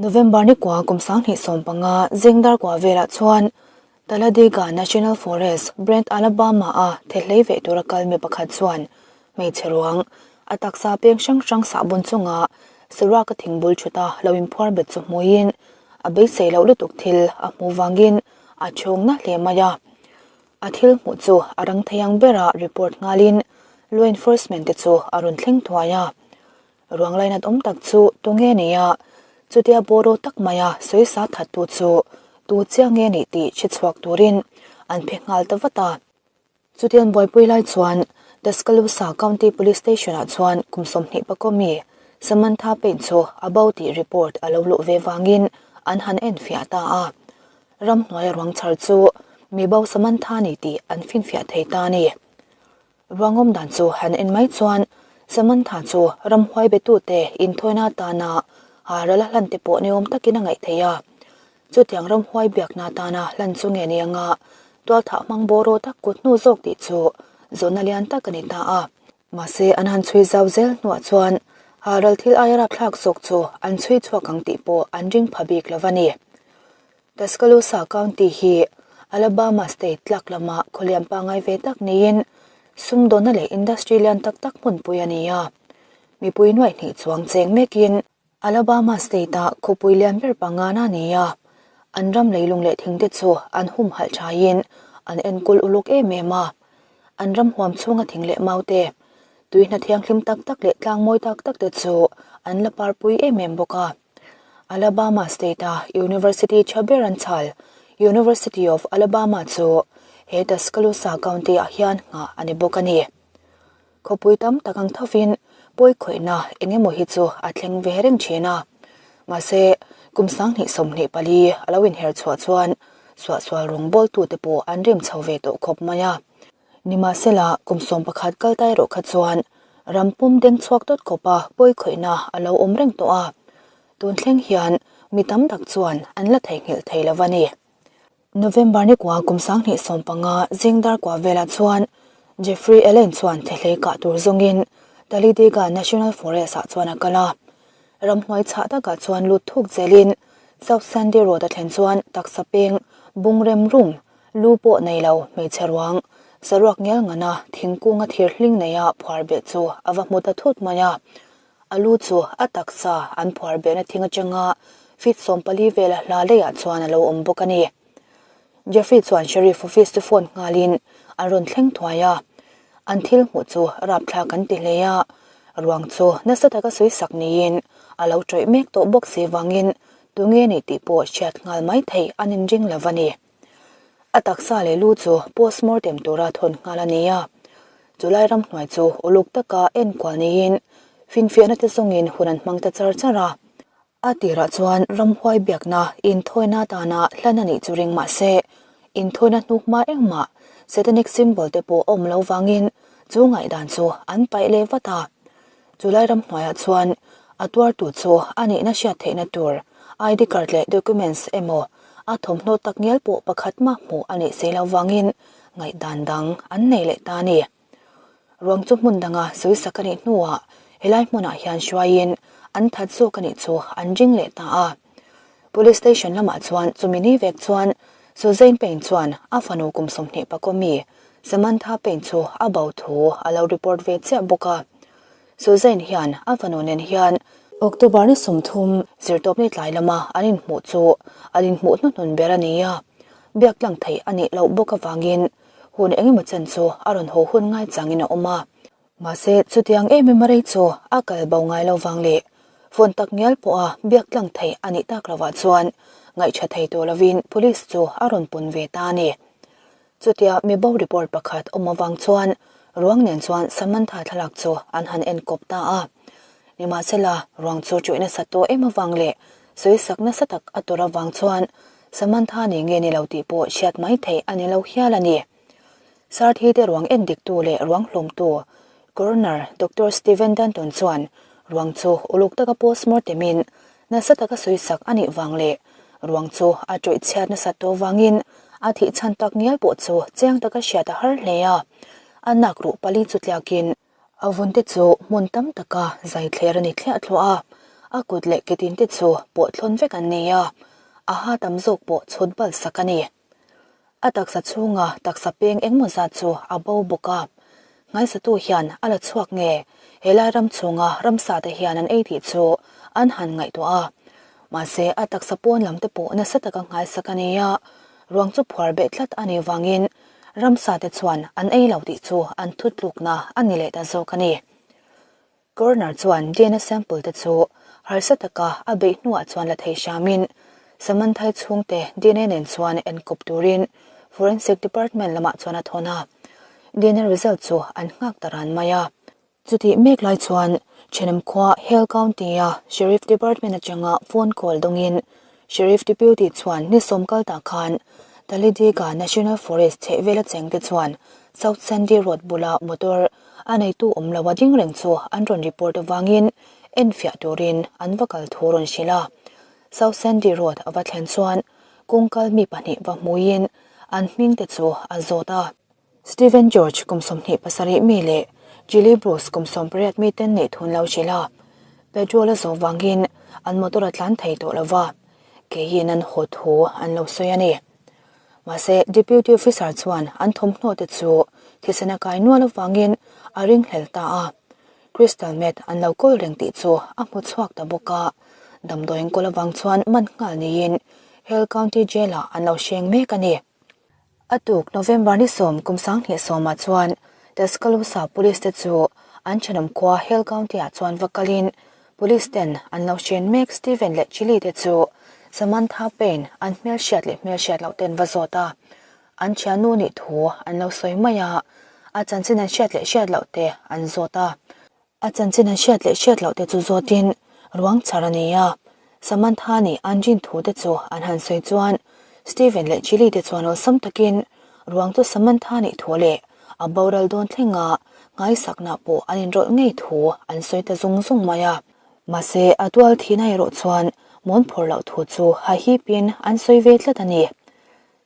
November ni kua kum 2015 zingdar kua velah chuan Talladega National Forest, Brent, Alabama-a thehlei veih tura kal mi pakhat chuan hmeichhe ruang a taksa peng hrang hrang sahbun chunga saruaka thingbul thuta lo inphuar bet chu hmuiin a beisei loh lutuk thil a hmuh vangin a chhung na hle mai a. A thil hmuh chu a rang thei ang bera report nghalin law enforcement te chu a rawn thleng thuai a. Ruang lainat awm tak chu tunge ni a, chutia bawraw tak maia sawisa thattu chu tu chiang nge nih tih hre chhuak turin an phe nghal ta vat a. Chutian buaipui lai chuan Tuscaloosa County Police Station-ah chuan kum 21 mi Samantha Payne chu a bo tih report a lo luh ve vangin an han enfiah ta a. Ramhnuaia ruang chhar chu mi bo Samantha ni tih an finfiah thei ta a ni. Ruangawm dan chu han en mai chuan Samantha chu ramhuai betute inthawina atana ha ral a hlan te pawh ni awm takin a ngaih theih a. Chutiang ramhuai biakna atana hlan chu nge ni anga tualthah hmang bawraw tak kut hnu zawk tih chu zawhna lian tak a ni ta a. Mahse an han chhui zau zel hnuah chuan ha ral thil aia rapthlak zawk chu an chhui chhuak ang tih pawh an ring pha bik lo va ni. Tuscaloosa County hi Alabama state tlak lama khawlian pangngai ve tak niin sumdawnna leh industry lian tak tak hmunpui a ni a. Mipui nuaih hnih chuang cheng mekin Alabama state-a khawpui lian ber pangana a ni a. An ram leilung leh thingte chu an humhalh thaiin an enkawl uluk em em a. An ram huam chhunga thing leh maute, tui hna thianghlim tak tak leh tlang mawi tak tak te chu an la parpui em em bawk a. Alabama State-a University tha ber an chhal, University of Alabama chu he Tuscaloosa County-ah hian nghah a ni bawk a ni. Khawpui tam tak ang thovin pawi khawihna eng emaw hi chu a thleng ve reng thin a. Mahse, kum 2024 a lo inher chhuah chuan suahsual rawngbawltute pawh an rim chho ve tawh khawp mai a. Nimahsela, kum 11 kal ta erawh kha chuan ram pum deng chhuak dawt khawpa pawi khawihna a lo awm reng tawh a, tun thleng hian mi tam tak chuan an la theihnghilh thei lo a ni. November ni kua kum 2015 zing dar kua velah chuan Jeffrey Allen chuan thehlei kah tur zawngin Talladega National Forest-ah chuan a kal a. Ramhnuai chhah takah chuan lut thuk zelin South Sandy Road a thlen chuan taksa peng bung rem rum Lu pawh nei lo, hmeichhe ruang, saruak ngel ngana thingkunga thir hling neia phuar beh chu a va hmu ta thut mai a. A lu chu a taksa an phuar behna thing atanga feet 14 vela hla leiah chuan a lo awm bawk a ni. Jeffrey chuan Sheriff office chu phone nghalin an rawn thleng thuai a. An thil hmuh chu rapthlak an ti hle a, ruang chu nasa taka sawi sak niin a lo tawih mek tawh bawk si vangin tunge nih tih pawh hriat nghal mai theih an inring lo a ni. A taksa leh lu chu postmortem tura thawn nghal a ni a, chulai ramhnuai chu uluk taka enkual niin finfiahna te zawngin hun an hmang ta char char a. A tirah chuan ramhuai biakna inthawina atana hlan a nih chu ring mah se, inthawina hnuhma engmah satanic symbol te pawh a awm lo vangin chu ngaihdan chu an paih leh vat a. Chulai ramhnuaiah chuan a tuartu chu a nihna hriat theihna tur ID card leh documents emaw a thawmhnaw tak ngial pawh pakhat mah hmuh a nih si loh vangin ngaihdan dang an nei leh ta a ni. Ruang chu hmun danga sawisak a nih hnuah helai hmunah hian hruaiin an that zawk a nih chu an ring leh ta a. Police station lamah chuan chumi ni vek chuan Suzanne Payne chuan a fanu kum 21 mi Samantha Payne chu a bo thu a lo report ve chiah bawk a. Suzanne hian a fanu nen hian October ni 30 zirtawpni tlai lama an inhmuh chu an inhmuh hnuhnun ber a ni a, biak tlang theih a nih loh bawk avangin hun engemaw chen chu a rawn haw hun ngai changin a awm a. Mahse, chutiang em em a rei chu a kal bo ngai lo vang leh phone tak ngial pawha biak tlang theih a nih tak lovah chuan ngaihṭha thei tawh lovin police chu a rawn pun ve ta a ni. Chutia mi bo report pakhat awm avang chuan ruang nen chuan Samantha thlalak chu an han en kawp ta a. Nimahsela, ruang chu ṭuih nasa tawh em avang leh sawisak nasa tak a tawrh avang chuan Samantha ni nge ni lo tih pawh hriat mai theih a ni lo hial a ni. Sarthi te ruang en diktu leh ruang hlawmtu Coroner Doctor Steven Danton chuan ruang chu uluk taka postmortem in nasa taka sawisak a nih vang leh ruang chu a ṭawih chhiat nasa tawh vangin a thih chhan tak ngial pawh chu chiang taka hriat a har hle a. A nak ruh pali chu tliakin a vun te chu hmun tam taka zai thler a ni thliah thluah a. A kut leh ke tin te chu pawh thlawn vek an ni a, a ha tam zawk pawh chhut bal sak a ni. A taksa chhunga taksa peng engmaw zat chu a bo bawk a. Ngaisatu hian a la chhuak nge helai ram chhunga ramsa te hian an ei tih chu an han ngaihtuah a. Mahse a taksa pawn lam te pawh nasa taka nghaisak a ni a, ruang chu phuar beh tlat a nih vangin ramsa te chuan an ei lo tih chu an thutlukna a ni leh ta zawk a ni. Coroner chuan DNA sample te chu harsa taka a beih hnuah chuan la thei hramin Samanthai chhungte DNA nen chuan enkawp turin Forensic Department lamah chuan a thawn a, DNA result chu an nghak ta ran mai a. Chutih mek lai chuan Thenawm khua Hale County-a Sheriff Department atanga phone call dawngin Sheriff Deputy chuan ni sawm kal tah khan Talladega National Forest chhehvela chengte chuan South Sandy Road bula motor a neitu awm lo a ding reng chu an rawn report avangin enfiah turin an va kal thu rawn hrilh a. South Sandy Road a va thlen chuan kawngkal mi pahnih va hmuiin an hmingte chu a zawt a. Stephen George kum 27 mi leh Jilly Bruce kum 18 mi ten neih thun lo hrilh a. Petrol a zawh vangin an motor a tlan thei tawh lo va, keiin an haw thu an lo sawi a ni. Mahse, Deputy Officer chuan an thawmhnaw te chu thisen a kai nual avangin a ringhlel ta a. Crystal meth an lo kawl reng tih chu a hmu chhuak ta bawk a. Damdawiin kawl avang chuan man nghal niin Hale County Jail-ah an lo hreng mek a ni. A tuk November ni sawm kum 2010 ah chuan Tuscaloosa Police te chu an thenawm khua Hale County-ah chuan va kalin Police ten an lo hren mek Steven leh Chili te chu Samantha Payne an hmelhriat leh hmelhriat loh ten va zawt a, an thiannu nih thu an lo sawi mai a, a chanchin an hriat leh hriat loh te an zawt a. A chanchin an hriat leh hriat loh te chu zawtin ruang chhar a ni a, Samantha nih an rin thu te chu an han sawi chuan Steven leh Chili te chuan awlsam takin ruang chu Samantha nih thu leh a boral dawn thlenga ngaisakna pawh an inrawlh ngei thu an sawi ta zung zung mai a. Mahse, a tual thihna erawh chuan mawn phawrh loh thu chu hahipin an sawi ve tlat a ni.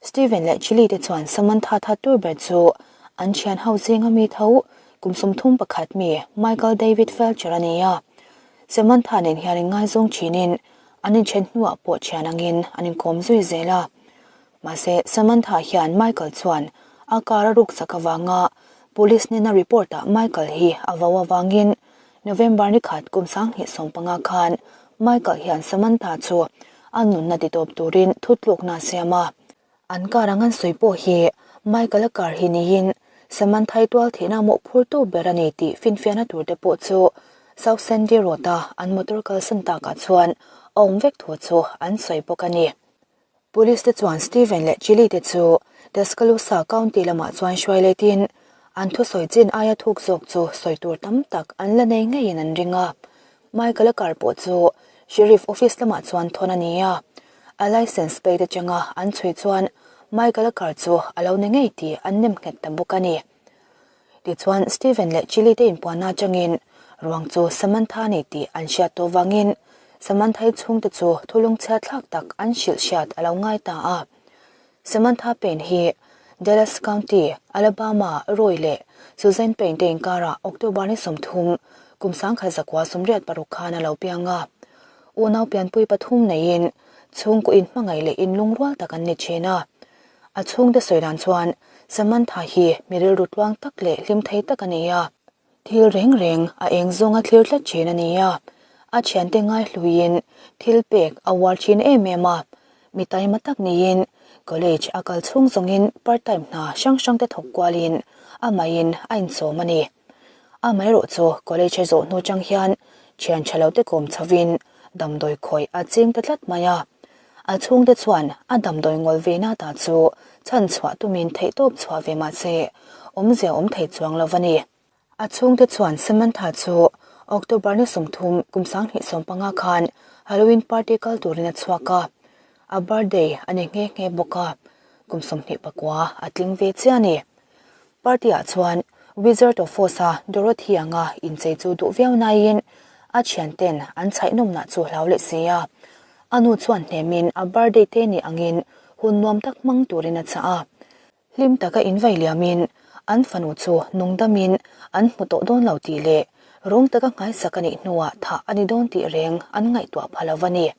Steven leh Chili te chuan Samantha that tur ber chu an thian ho zinga mi tho kum 31 mi Michael David Felcher a ni a. Samantha nen hian inngaizawng thinin an inthen hnuah pawh thian angin an inkawm zui zel a. Mahse, Samantha hian Michael chuan a car a ruk chak avanga police hnena report ah Michael hi a vo avangin November ni khat kum 2015 khan Michael hian Samantha chu a nunna ti tawp turin thutlukna a siam a. An car ang an sawi pawh hi Michael a car hi niin Samantha i tual thihna mawhphurtu ber a ni tih finfiahna tur te pawh chu South Sandy Road a an motor kalsan takah chuan a awm vek thu chu an sawi bawk a ni. Police te chuan Steven leh Chili te chu Tuscaloosa County lamah chuan hruai letin an thusawi chin aia thuk zawk chu sawi tur tam tak an la nei ngeiin an ring a. Michael-a car pawh chu Sheriff office lamah chuan thawn a ni a. A license plate atanga an chhui chuan Michael-a car chu a lo ni ngei tih an nem nghet ta bawk a ni. Tichuan Steven leh Chili te inpuanna atangin ruang chu Samantha a ni tih an hriat tawh vangin Samantha-i chhungte chu thulung chhiat thlak tak an hrilh hriat a lo ngai ta a. Samantha Payne hi Dallas County, Alabama, Roy leh Suzanne Payne te inkarah October ni 30, kum 1986 khan a lo piang a. Unau pianpui pathum neiin chhungkaw inhmangaih leh inlungrual tak an ni thin a. A chhungte sawi dan chuan Samantha hi mi rilru tluang tak leh hlim thei tak a ni a. Thil reng reng a eng zawnga thlir tlat thin a ni a. A thiante ngaihluiin thil pek a uar thin em em a. Mi taima tak niin college a kal chhung zawngin part time hna hrang hrang te thawk kualin amahin a inchawm a ni. Amaherawh chu college a zawh hnu chang hian thian tha lo te kawm chhovin damdawi khawih a ching ta tlat mai a. A chhungte chuan a damdawi ngawl ve na ta chu chhan chhuah tumin theihtawp chhuah ve mah se awmzia awm thei chuang lo va ni. A chhungte chuan Samantha chu October ni 30 kum 2015 khan Halloween party kal turin a chhuak a, a birthday a ni nghe nghe bawk a, kum 29 a tling ve chiah a ni. Party ah chuan Wizard of Oz a Dorothy anga inchei chu duh viau naiin a thianten an chhaihnawmnah chu hlau leh si a. A nu chuan hnemin a birthday te ni angin hun nuam tak hmang turin a chah a. Hlim taka invai liamin an fanu chu nungdamin an hmu tawh dawn lo tih leh Rawng taka nghaisak a nih hnuah thah a ni dawn tih reng an ngaihtuah pha lo va ni.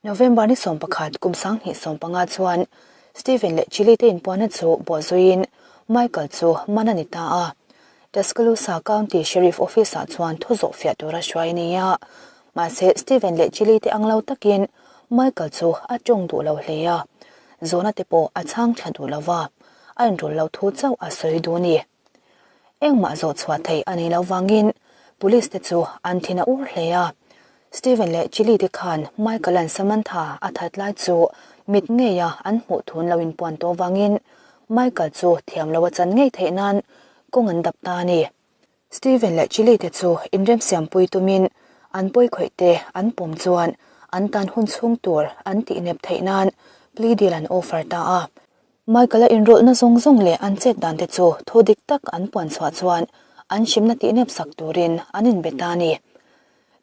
November ni 11 kum 2015 chuan Stephen leh Chili te inpuanna chu bawhzuiin Michael chu man a ni ta a. Tuscaloosa County Sheriff Office-ah chuan thu zawh fiah tura hruai a ni a. Mahse, Stephen leh Chili te ang lo takin Michael chu a tawng duh lo hle a. Zawhna te pawh a chhang thla duh lo va, a inrawlh lo thu chauh a sawi duh a ni. Engmah zawh chhuah theih a nih loh vangin Police te chu an thin a ur hle a. Steven leh Chili te khan Michael-a'n Samantha a that lai chu mit ngeia an hmuh thun lo inpuan tawh vangin Michael chu thiam lo a chan ngei theih nan kawng an dap ta a ni. Steven leh Chili te chu inremsiampui tumin an pawikhawih te an pawm chuan an tan hun chhung tur an tihnep theih nan plea deal an offer ta a. Michael-a inrawlhna zawng zawng leh an chet dan te chu thu dik tak an puan chhuah chuan an hrimna tihnep sak turin an inbe ta a ni.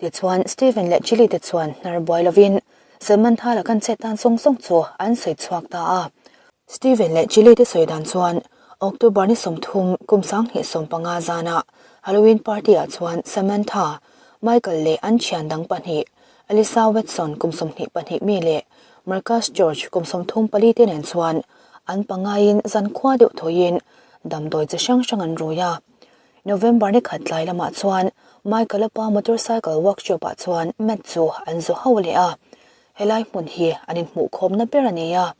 Tichuan, Steven leh Chili te chuan hnar buai lovin Samantha laka an chet dan zawng zawng chu an sawi chhuak ta a. Steven leh Chili te sawi dan chuan October ni 30 kum 2015 zanah Halloween party-ah chuan Samantha, Michael leh an thian dang pahnih Alyssa Watson kum 24 mi leh Marcus George kum 34 te nen chuan an pangaiin zankhua deuh thawiin damdawi chi hrang hrang an rui a. November ni khat tlai lamah chuan Michael-a pa motorcycle workshop-ah chuan Matt chu an zu ho leh a. Helai hmun hi an inhmuhkhawmna ber a ni a,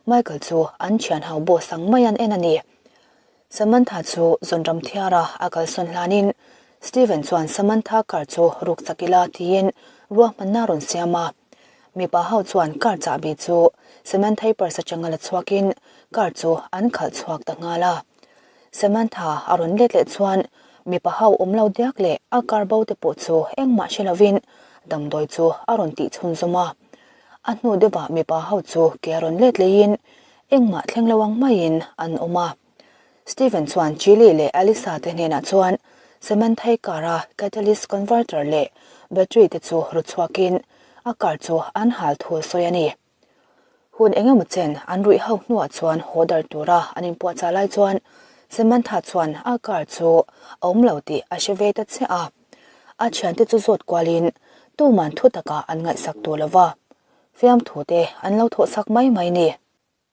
Michael chu an thian ho boss ang mai an en a ni. Samantha chu zawnram thiara a kalsawn hlanin Steven chuan Samantha car chu ruk chak ila tiin ruahmanna a rawn siam a. Mipa ho chuan car chahbi chu Samantha-i purse atanga la chhuakin car chu an khalh chhuak ta nghal a. Samantha a rawn let leh chuan mipa ho awm lo diak leh a car bo te pawh chu engmah hre lovin damdawi chu a rawn tih chhunzawm a. A hnu deuhah mipa ho chu ke a rawn let leiin Engmah thleng lo ang maiin an awm a. Steven chuan Chili leh Alyssa te hnenah chuan Samantha-i car-a catalyst converter leh battery te chu ru chhuakin a car chu an hal thu a sawi a ni. Hun eng emaw chen an ruih ho hnuah chuan haw dar tura an inpuahchah lai chuan Samantha chuan a car chu a awm lo tih a hre ve ta chiah a. A thiante chu zawt kualin tuman thu takah an ngaihsak tur lo va. Fiamthu te an lo thawhsak mai mai ni.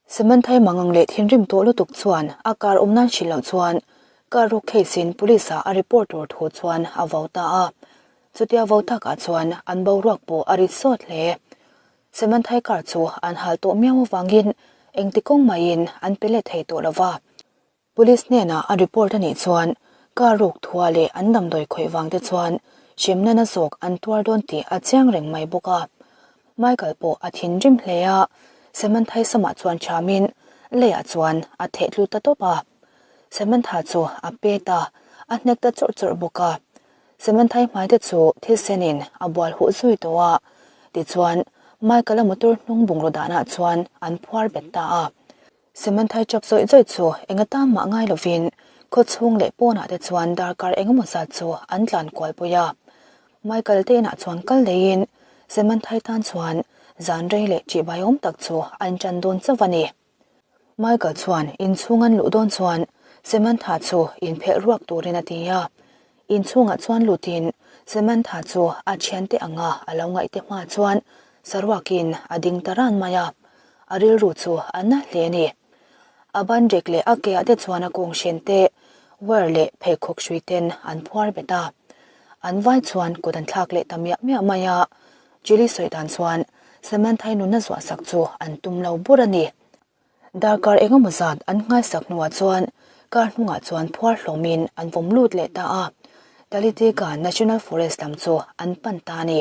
Samanthai mangang leh thinrim tawh lutuk chuan a car awm nan hrilh loh chuan car ruk case in police ah a report tur thu chuan a vo ta a. Chutia vo takah chuan an boruak pawh a rit sawt hle. Samanthai car chu an hal tawh miau avangin engti kawng maiin an pe let thei tawh lova. Police hnenah a report a nih chuan car ruk thua leh an damdawi khawih vang te chuan hremna na zawk an tuar dawn tih a chiang reng mai bawk a. Michael pawh a thinrim hle a, Samantha-i samah chuan thamin leiah chuan a theh tlu ta tawp a. Samantha chu a pet a, a hnek ta chawrh chawrh bawk a. Samantha-i hmai te chu thil senin a bual huh zui tawh a, tichuan Michael-a motor hnung bungraw danah chuan an phuar bet ta a. Samantha chap zawih zawih chu eng atan mah ngai lovin khaw chhung leh pawnah te chuan darkar eng emaw zat chu an tlan kual pui a. Michael te inah chuan kal leiin Samantha tan chuan zan rei leh ṭihbaiawm tak chu a inṭan dawn chauh a ni. Michael chuan inchhung an luh dawn chuan Samantha chu inphelh ruak turin a ti a. Inchhungah chuan lutin Samantha chu a thiante anga a lo ngaih te hma chuan saruakin a ding ta ran mai a. A rilru chu a na hle a ni. A bandrek leh a keah te chuan a kawng hren te, wire leh pheikhawk hrui ten an phuar bet a. An vai chuan kut an thlak leh ta miah miah mai a. Julie sawi dan chuan Samantha-i nunna zuah sak chu an tum lo bur a ni. Darkar engemaw zat an nghaisak hnuah chuan car hnungah chuan phuar hlawmin an vawm lut leh ta a. Talladega National Forest lam chu an pan ta a ni.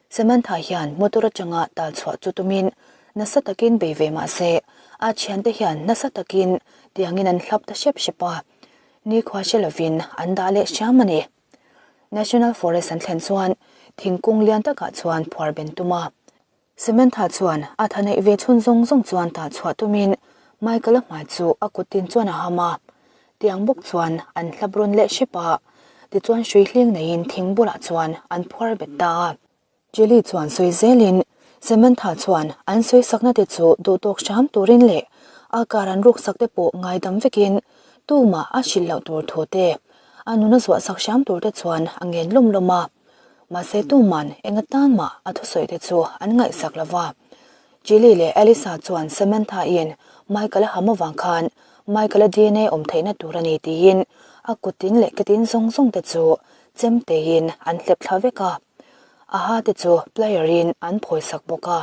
Samantha hian motor atanga tal chhuah chu tumin nasa takin bei ve mah se, a thiante hian nasa takin tiangin an hlap ta hrep hrep a, nikhua hre lovin an dah leh hriam a ni. National Forest an thlen chuan thingkung lian takah chuan phuar ben tum a. Samantha chuan a tha neih ve chhun zawng zawng chuan tah chhuah tumin Michael-a hmai chu a kuttin chuan a ham a, tiang bawk chuan an hlap rawn leh hrep a, tichuan hrui hling neiin thing bulah chuan an phuar bet ta a. Julie chuan sawi zelin Samantha chuan an sawi sakna te chu duhtawk hram turin leh a car an ruk sak te pawh ngaidam vekin tumah a hrilh loh tur thu te. A nuna zuah sak hram tur te chuan a ngen lawm lawm a. Mahse tuman eng atan mah a thusawi te chu an ngaihsak lo va. Jilly leh Elisa chuan Samantha in Michael a ham avang khan Michael a dna awm theihna tur a ni tiin a kuttin leh ketin zawng zawng te chu chem teiin an hlep thla vek a. A ha te chu plier in an phawi sak bawk a.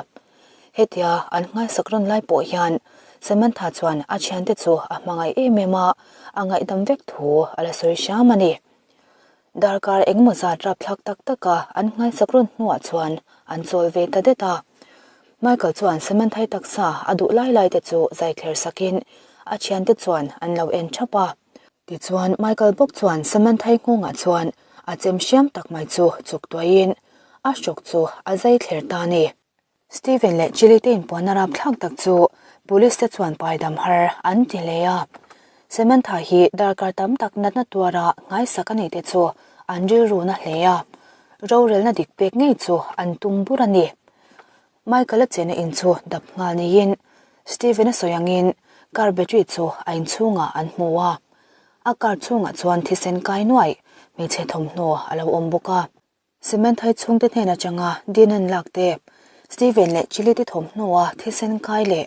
Hetia an nghaisak rawn lai pawh hian Samantha chuan a thiante chu a hmangaih em em a, a ngaihdam vek thu a la sawi hram a ni. Darkar engemaw zat rapthlak tak taka an nghaisak rawn hnuah chuan an chawl ve ta det a. Michael chuan Samantha-i taksa a duh lai lai te chu zai thler sakin a thiante chuan an lo en thap a. Tichuan Michael bawk chuan Samantha-i nghawngah chuan a chem hriam tak mai chu chuk tuaiin a hrawk chu a zai thler ta a ni. Steven leh Chili te inpuanna rapthlak tak chu police te chuan paidam har an ti hle a. Samantha hi darkar tam tak natna tuara nghaisak a nih te chu an rilru na hle a, rorelna dik pek ngei chu an tum bur a ni. Michael-a chena in chu dap nghal niin Steven-a sawi angin car battery chu a inchhungah an hmu a. A car chhungah chuan thisen kai nuaih hmeichhe thawmhnaw a lo awm bawk a. Cement hai chhungte hnen atanga din an lak te, Steven leh Chili te thawmhnaw-a thisen kai leh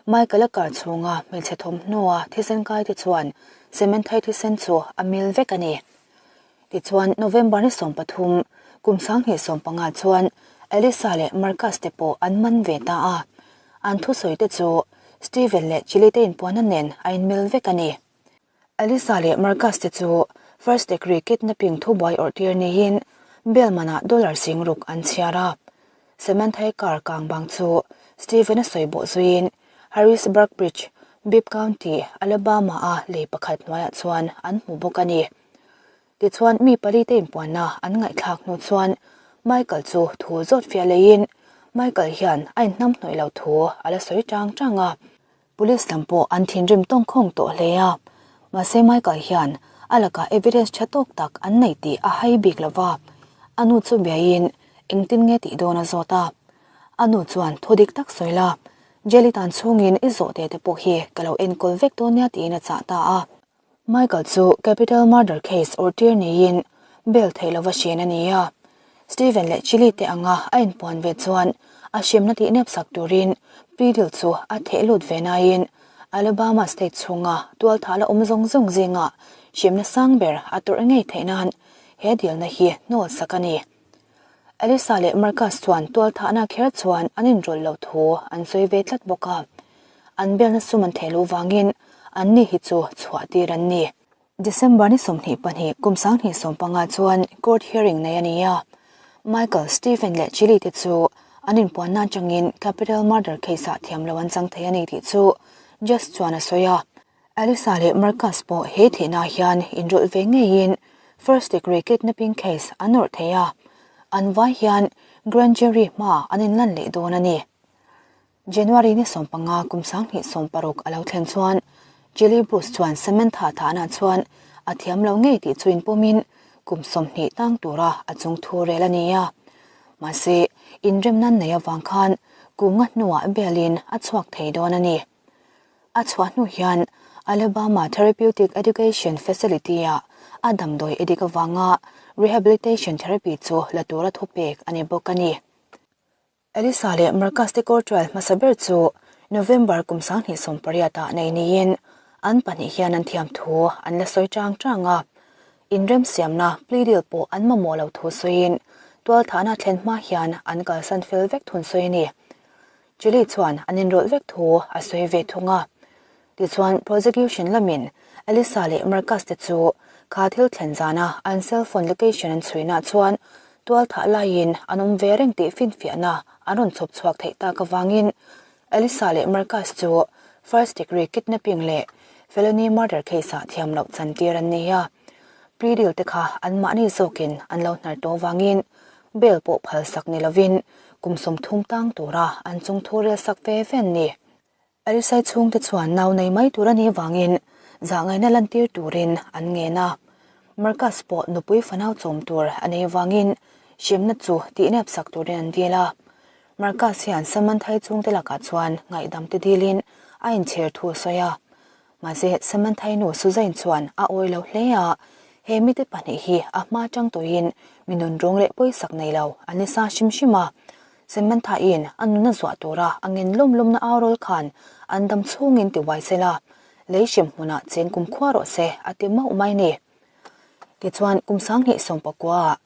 Michael-a kar chhunga hmeichhe thawmhnaw-a thisen kai te chuan cement hai thisen chu a mil vek a ni. Tichuan, November ni 13, kum 2015 chuan Elisa leh Marcus te pawh an man ve ta a. An thusawi te chu Steven leh Chili te inpuanna nen a inmil vek a ni. Elisa leh Marcus te chu first degree kidnapping thubuai awrh tir niin bail manah dollar 6000 an chhiar a. Samantha-i car kang bang chu Steven-a sawi bawh zuiin Harrisburg Bridge, Bibb County, Alabama-a lei pakhat hnuaiah chuan an hmu bawk a ni. Tichuan mi pali te inpuanna an ngaihthlak hnu chuan Michael chu thu zawt fiah leiin Michael hian a inhnamhnawih lo thu a la sawi tang tang a. Police lam pawh an thinrim tawngkhawng tawh hle a, mahse Michael hian a lakah evidence tha tawk tak an nei tih a hai bik lo va, a nu chu biaiin engtin nge tih dawn a zawt a. A nu chuan thu dik tak sawi la, Jelly tan chhungin i zawh te te pawh hi ka lo enkawl vek dawn nia tiin a chah ta a. Michael chu capital murder case awrhtir niin bail theih lova hrian a ni a. Steven leh Chili te anga a inpuan ve chuan a hremna tih nep sak turin plea deal chu a theh lut ve nain Alabama state chhunga tualthah la awm zawng zawng zingah hremna sang ber a tawrh ngei theih nan he dealna hi hnawl sak a ni. Elisa leh Marcus chuan tualthahna kher chuan an inrawlh loh thu an sawi ve tlat bawk a. An bialna sum an theh luh vangin anni hi chu chhuah tir an ni. December ni 22 kum 2015 chuan court hearing nei a ni a. Michael, Stephen leh Chili te chu an inpuanna atangin capital murder case-ah thiam lo an chang thei a ni tih chu judge chuan a sawi a. Alisa leh Marcus pawh he thihna hian inrawlh ve ngeiin first degree kidnapping case an awrh thei a, an vai hian grand jury hma an inlan leh dawn a ni. January ni 15 kum 2016 a lo thlen chuan Jilly Bruce chuan Samantha thahna chuan a thiam lo ngei tih chu inpawmin kum 20 tang tura a chung thu rel a ni a. Mahse, inremna nei avang khan kum nga hnuah bail-in a chhuak thei dawn a ni. A chhuah hnu hian Alabama Therapeutic Education Facility-ah a damdawi edik avanga rehabilitation therapy chu la tura thupek a ni bawk a ni. Elisa leh Marcus te court trial hmasa ber chu November kum 2018 ah nei niin an pahnih hian an thiam thu an la sawi chang chang a. Inremsiamna plea deal pawh an mamawh lo thu sawiin tualthahna thlen hma hian an kalsan fel vek thun sawi a ni. Chile chuan an inrawlh vek thu a sawi ve thung a. Tichuan, prosecution lamin Elisa leh Marcus te chu kha thil thlen zana an cell phone location an chhuihna chuan tualthah laiin an awm ve reng tih finfiahna an rawn chhawp chhuak theih tak avangin Elisa leh Marcus chu first degree kidnapping leh felony murder case-ah thiam loh chantir an ni a. Plea deal te kha anmahni zawkin an lo hnar tawh avangin bail pawh phalsak ni lovin kum 30 tang tura an chung thu rel sak ve ve an ni. Arisai chhungte chuan nau nei mai tur a nih vangin zahngaihna lantir turin an ngen a. Marcus pawh nupui fanau chawm tur a nei vangin hremna chu tihnep sak turin an dil a. Marcus hian Samanthai chhungte lakah chuan ngaihdam te dilin a inchhir thu a sawi a. Mahse, Samanthai nu Suzanne chuan a awi lo hle a, He mite pahnih hi a hma tang tawhin mi nunrawng leh pawisak nei lo an ni sa hrim hrim a. Samantha-in a nuna zuah tura a ngen lawm lawmna au rawl khan an dam chhungin ti uai sela, lei hrim hmunah cheng kum khua rawh se a ti mauh mai ni. Tichuan kum 2019 ah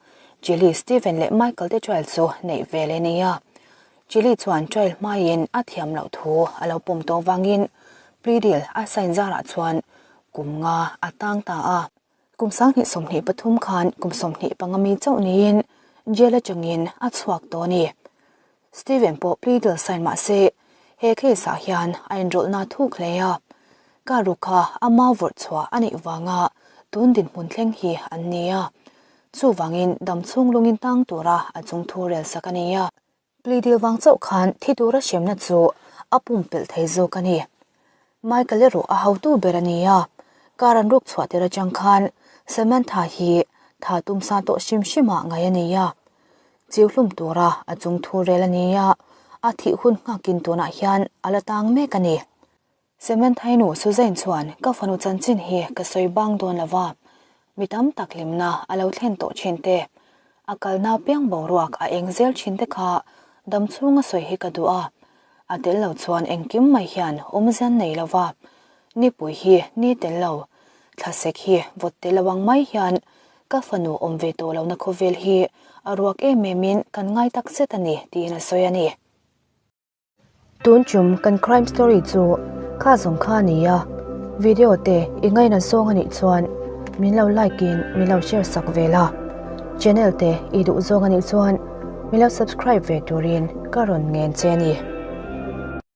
Jilly, Steven leh Michael te trial chu neih ve leh ni a. Jilly chuan trial hmaiin a thiam loh thu a lo pawm tawh vangin plea deal a sign zarah chuan kum nga a tang ta a. Kum 2023 khan kum 25 mi chauh niin jail atangin a chhuak tawh a ni. Steven pawh plea deal sign mah se he case ah hian a inrawlhna thuk hle a. Car ruk kha ama vawrh chhuah a neih vanga tun dinhmun thleng hi an ni a. Chuvangin damchhung lungin tang tura a chungthu rel sak a ni a. Plea deal vang chauh khan thi tura hremna chu a pumpelh thei zawk a ni. Michael erawh a hotu ber a ni a, car an ruk chhuah tir atang khan Samantha hi tha tum sa tawh hrim hrimah ngaih a ni a. Chiu hlum tura a chung thu rel a ni a, a thih hun nghakin tunah hian a la tang mek a ni. Samantha-i nu Suzanne chuan ka fanu chanchin hi ka sawi bang dawn lo va, mi tam tak hlimna a lo thlen tawh thin te, a kalna piang boruak a eng zel thin te kha dam chhunga sawi hi ka duh a, a tel lo chuan engkim mai hian awmzian nei lo va, nipui hi ni tel lo, thlasek hi vawt tel lo ang mai hian ka fanu awm ve tawh lohna khawvel hi a ruak em em in kan ngai tak zet a ni tiin a sawi a ni. Tun chum kan crime story chu kha zawng kha a ni a, video te i ngaina zawng a nih chuan min lo like in min lo share sak ve la, channel te i duh zawng a nih chuan min lo subscribe ve turin ka rawn ngen che a ni.